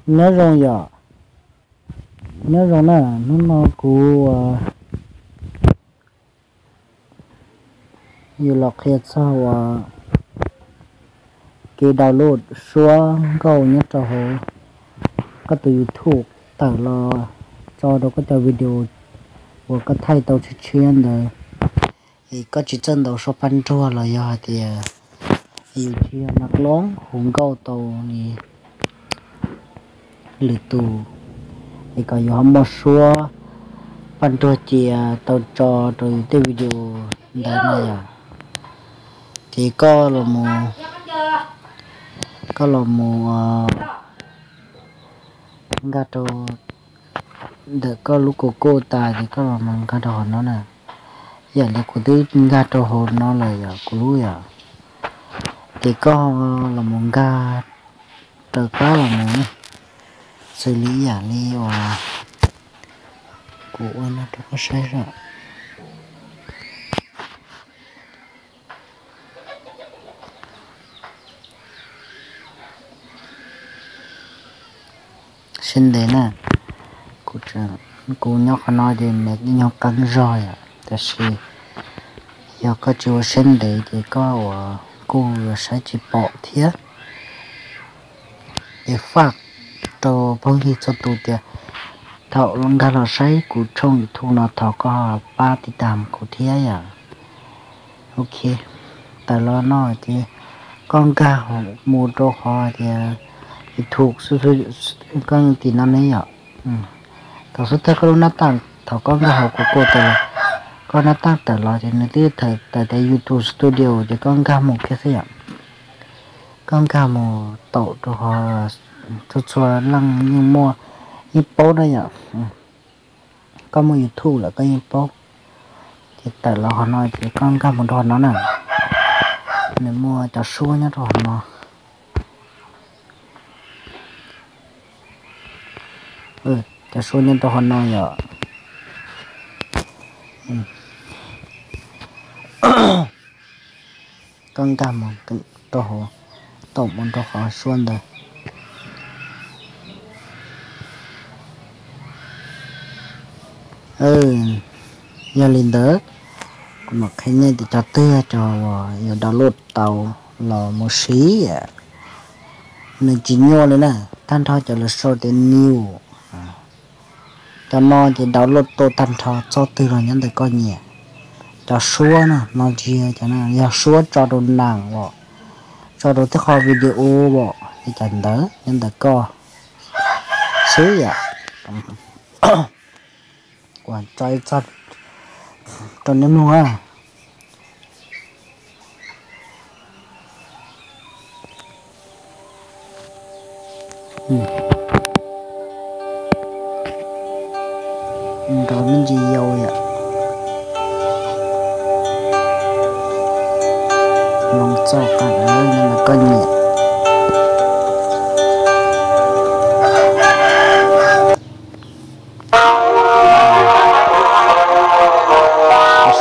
Nyob zoo yom, nyob zoo na, hnub no kuv yuav los qhia txog uas kev download suab nkauj nyob rau hauv koj tus YouTube tawm los tso rau koj cov video uas koj thaij tau tshiab tshiab ntawd, es koj tsis txawj ntaus suab paj nruag los yog hais tias yus tsis yog nas loob hu nkauj tau li lwm tus, es kom yus ho muaj suab paj nruag cia tau tso rau yus tej video ntawd na yom. Ces koj los mus, koj los mus nkag rau ntawm koj lub Google tas ces koj los mus nkag rau hauv no na. Yam li kuv twb nkag rau hauv no lawm yom, kuv lub yom. Ces koj los mus nkag raws qab los mus, xws li yam li uas kuv ua no rau koj saib os. Siab ntev na, kuv nyob qhov no ces nws nyob qeeb zog yom, tab sis yog koj tsis ua siab ntev ces koj uas kuj yuav saib tsis pom thiab. Es faj rau phooj ywg txhua tus tias thaum nkag los saib kuv tshooj YouTube no thov koj pab tiv tam kuv thiab yom. Ok, tawm los no ces koj nkag mus rau qhov tias YouTube, koj tim no ne yom. Thaum xub thawj koj lub nab taj, thaum koj nkag hauv kuv kuj tawm los, koj nab taj tawm los ces nws twb tawm tias YouTube Studio ces koj nkag mus kiag xwb yom. Koj nkag mus taum rau qhov txhua txhua leej yeej muaj, yeej paub na yom. Koj muaj YouTube lawm koj yeej paub. Ces tawm los qhov no ces koj nkag mus rau qhov no na. Nws muaj cov suab nyob rau qhov no. Cov suab nyob rau qhov no yom. Koj nkag mus rau hauv, taum mus rau qhov suab ntawd. Yog li ntawd, kuv mam qhia nej tias cov twg cov uas yuav download tau los mus siv, nws tsis nyuaj li na, tag nrho cov lus sau tias new. Cov no ces download tau tag nrho, txoj twg los nyob ntawm koj nyiam. Cov suab no, no tsis yog cov no, yog suab tso rau nas os, tso rau tej qho video os, es cov ntawd nyob ntawm koj xwb yom. Kuv tso ib txoj rau nej mloog na. Nrov me ntsis yau yom. Loo txoj qab nyob ntawm koj nyiam.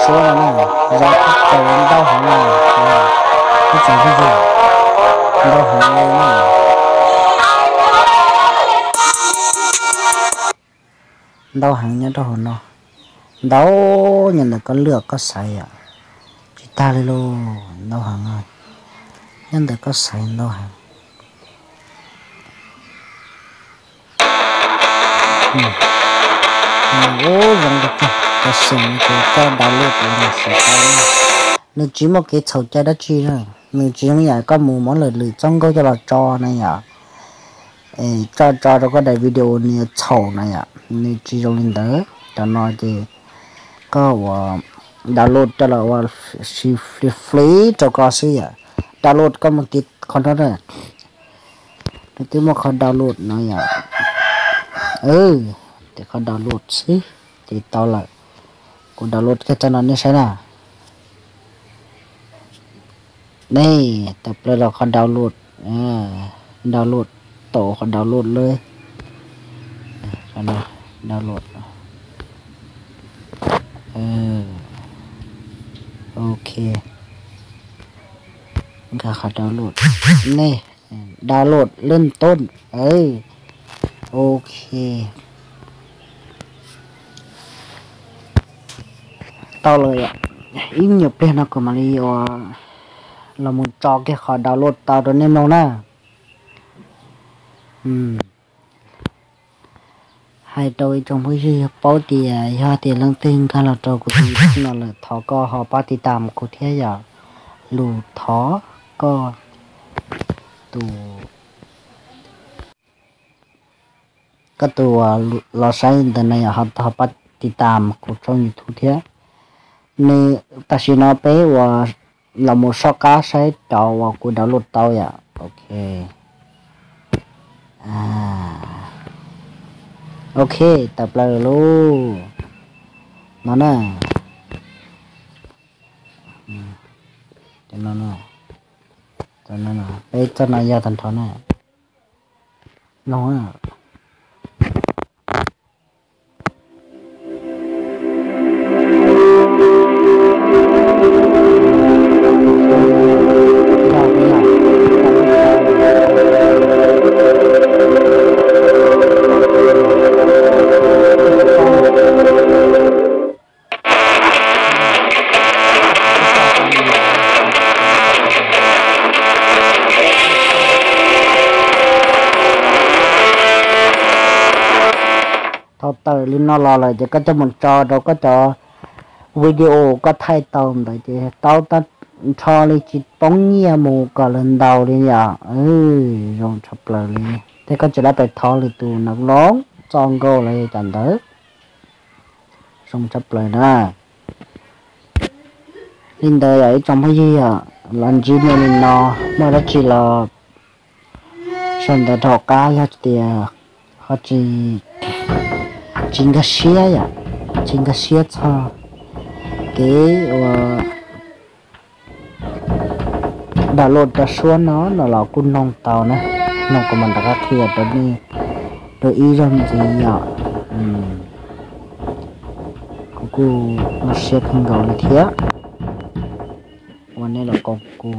Suab no na, zov koj tau ntau heev no, ib txhia ntau heev no. Ntau heev nyob rau hauv no, ntau nyob ntawm koj lwaj koj xaiv yom. Tsis tag li lauj, ntau heev, nyob ntawm koj xaiv ntau heev. Ub, zoo li koj xeem ces koj download los siv tau. Nws tsis muaj kev txhaum cai dab tsi na, nws tsis zoo yam koj mus muab lwm lwm txoj nkauj coj los tso na yom. Tso tso rau koj daim video nws yuav txhaum na yom, nws tsis zoo li ntawd. Cov no ces koj ua download coj los ua siv free free rau koj xwb yom. Download koj mus tiv qhov no na, nws twb muaj qhov download no yom. Tiv qhov download xwb ces tau lawm. Kuv download kiag txoj no nej saib na. Nej tawm plaws los qhov download, download, tau qhov download lawm. Download, ok, nkag qhov download, nej download leej tub, Ok, tau lawm yom. Ib nyuag pliag no kuv mam li ua los mus tso kiag qhov download tau rau nej mloog na. Hais rau ib tsoom phooj ywg paub tias yog tias leej twg nkag los rau kuv tus YouTube no lawm thov koj ho pab tiv tam kuv thiab yom. Lus thov koj tus, koj tus los saib ntawm no yom, ho pab tiv tam kuv tshooj YouTube thiab. Nws tam sim no peb ua los mus soj qab saib cov uas kuv download tau yom. Ok, ok, tawm plaws lauj. No na, peb txoj no yog tag nrho na. Mloog na. Thaum tawm li no los lawm ces koj coj mus tso rau koj cov video koj thaij tau ntawd ces tau tag nrho li, tsis poob nyiaj mus kom lawv ntaus li yom. Zoo tshaj plaws li. Thiab koj tsis lab pais thov lwm tus nas loo txo nkauj los yog cas ntawd. Zoo tshaj plaws na. Li ntawd yog ib tsoom phooj ywg yom, los ntsib nej li no, muaj dab tsi los sau ntawv rau hauv qab, yog tias ho tsis, tsis nkag siab yom, tsis nkag siab txog kev ua download cov suab no no los kuj noog tau na, no kuv mam rov qab qhia rau nej dua ib zaug ntxiv yom. Kuv kuj zoo siab kawg nkaus li thiab uas nej los koom kuv